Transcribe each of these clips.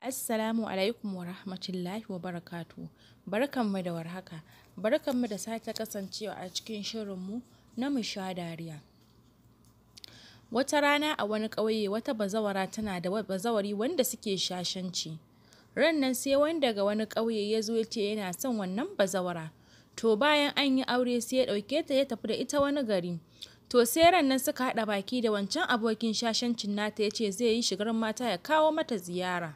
Assalamu alaikum wa rahmatullahi wa barakatuhu. Barkanmu da warhaka. Barkanmu da sake kasancewa a cikin shirinmu na mu sha dariya. Wata rana a wani ƙauye, wata bazawara tana da bazawari wanda suke shashanci. Ran nan sai wani daga wani ƙauye ya zo ya ce yana son wannan bazawara. To bayan an yi aure, sai ya ɗauke ta ya tafi da ita wani gari. To sai ran nan suka haɗa baki da wancan abokin shashancin nata, ya ce zai yi shigar mata ya kawo mata ziyara.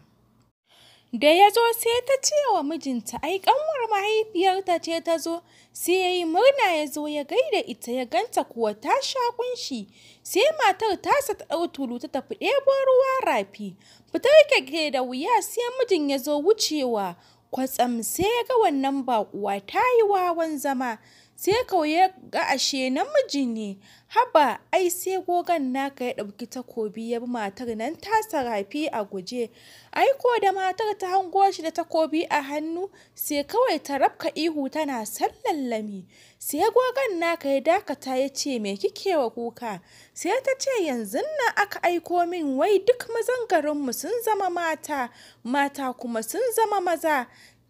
Da ya zo, sai ta ce wa mijinta ai ƙanwar mahaifiyarta ce ta zo. Sai ya yi murna, ya zo ya gaida ita, ya ganta kuwa ta sha kunshi. Sai matar tasa ta ɗau tulu ta tafi ɗebo ruwa rafi. Fitar ke da wuya, sai mijin ya zo wucewa. Kwatsam sai ya ga wannan baƙuwa ta yi wawan zama. Sai kawai ya ga ashe namiji ne. Haba, ai sai gogon naka ya ɗauki takobi ya bi matar nan tasa rafi a guje. Ai ko da matar ta hango shi da takobi a hannu, sai kawai ta rabka ihu tana sallallami. Sai gogon naka ya dakata, ya ce, "Me kike wa kuka?" Sai ta ce, "Yanzun nan aka aiko min wai duk mazan garinmu sun zama mata, mata kuma sun zama maza."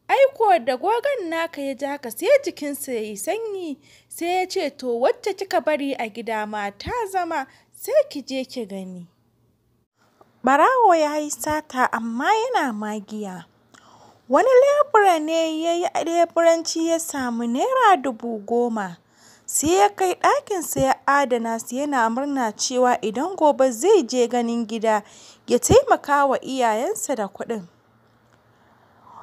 Aiko da gogon naka ya ji haka, sai jikinsa ya yi sanyi. Sai ya ce, "To wacce kika bari a gida ma ta zama, sai ki je ki gani." Ɓarawo ya yi sata amma yana magiya. Wani lebura ne ya yi leburanci ya samu ₦10,000. Sai ya kai ɗakinsa ya adana su, yana murna cewa idan gobe zai je ganin gida ya taimaka wa iyayensa da kuɗin.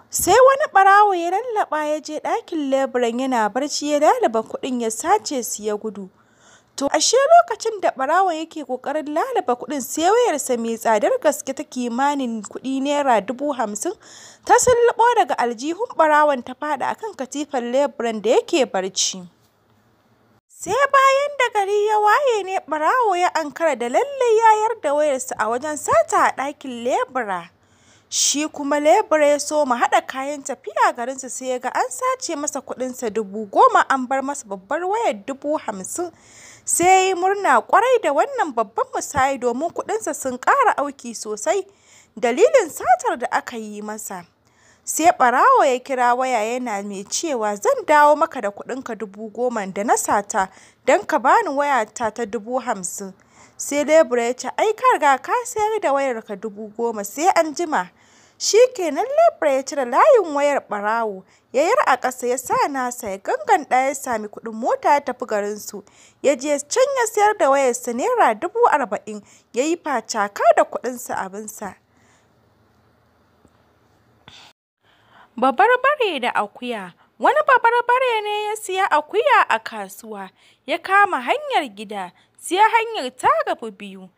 Sai wani ɓarawo ya lallaɓa ya je ɗakin leburan yana barci, ya laluba kuɗin, ya sace su, ya gudu. To ashe lokacin da ɓarawon yake ƙoƙarin laluba kuɗin, sai wayarsa mai tsadar gaske ta kimanin kuɗi ₦50,000 ta sulluɓo daga aljihun ɓarawon, ta faɗi a kan katifar leburan da yake barci. Sai bayan da gari ya waye ne ɓarawo ya ankara da lallai ya yarda wayarsa a wajen sata a ɗakin lebura. Shi kuma lebura ya soma haɗa kayan tafiya garinsu, sai ya ga an sace masa kuɗinsa 10,000, an bar masa babbar wayar 50,000. Sai ya yi murna ƙwarai da wannan babban musaya, domin kuɗinsa sun ƙara auki sosai dalilin satar da aka yi masa. Sai ɓarawo ya kira waya yana mai cewa, "Zan dawo maka da kuɗinka 10,000 da na sata don ka bani wayata ta 50,000." Sai lebura ya ce, "Ai ka riga ka sayar da wayarka 10,000, sai an jima." Shi kenan, lebura ya cire layin wayar ɓarawo ya yar a ƙasa, ya sa nasa, ya ganganta, ya sami kuɗin mota ya tafi garinsu. Ya je can ya sayar da wayarsa ₦40,000, ya yi facaka da kuɗinsa abinsa. Babarbare da akuya. Wani babarbare ne ya siya akuya a kasuwa, ya kama hanyar gida, sai hanyar ta rabu biyu,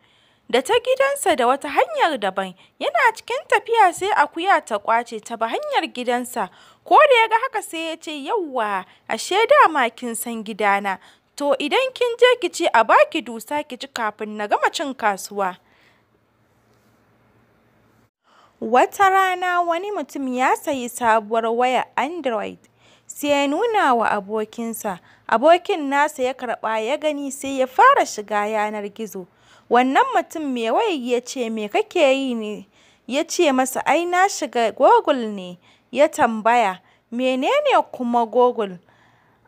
da ta gidansa da wata hanyar daban. Yana cikin tafiya sai akuya ta ƙwace ta bi hanyar gidansa. Ko da ya ga haka, sai ya ce, "Yauwa, ashe dama kin san gidana. To idan kin je, ki ce a baki dusa ki ci kafin na gama cin kasuwa." Wata rana wani mutum ya sayi sabuwar wayar Android, sai ya nuna wa abokinsa. Abokin nasa ya karɓa ya gani, sai ya fara shiga yanar gizo. Wannan mutum mai wayar ya ce, "Me kake yi ne?" Ya ce masa, "Ai na shiga Google ne." Ya tambaya, "Menene kuma Google?"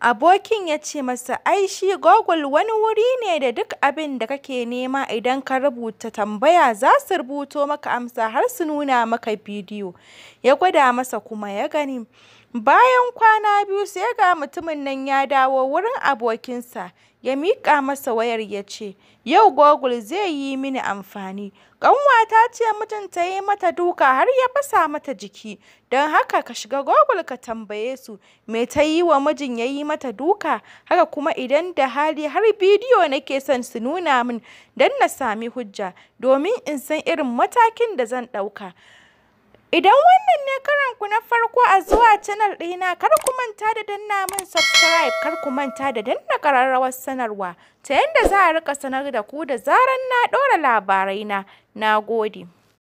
Abokin ya ce masa, "Ai shi Google wani wuri ne da duk abin da kake nema, idan ka rubuta tambaya za su rubuto maka amsa har su nuna maka bidiyo." Ya gwada masa kuma ya gani. Bayan kwana biyu, sai ga mutumin nan ya dawo wurin abokinsa, ya miƙa masa wayar, ya ce, "Yau Google zai yi mini amfani. Ƙanwata ce mijinta ya yi mata duka har ya fasa mata jiki. Don haka ka shiga Google ka tambaye su me ta yi wa mijin ya yi mata duka. Haka kuma idan da hali har bidiyo nake son su nuna min don na sami hujja, domin in san irin matakin da zan ɗauka." Idan wannan ne karonku na farko a zuwa channel ɗina, kar ku manta da danna min subscribe, kar ku manta da danna ƙararrawar sanarwa, ta yadda za a riƙa sanar da ku da zarar na ɗora labarai na. Na gode.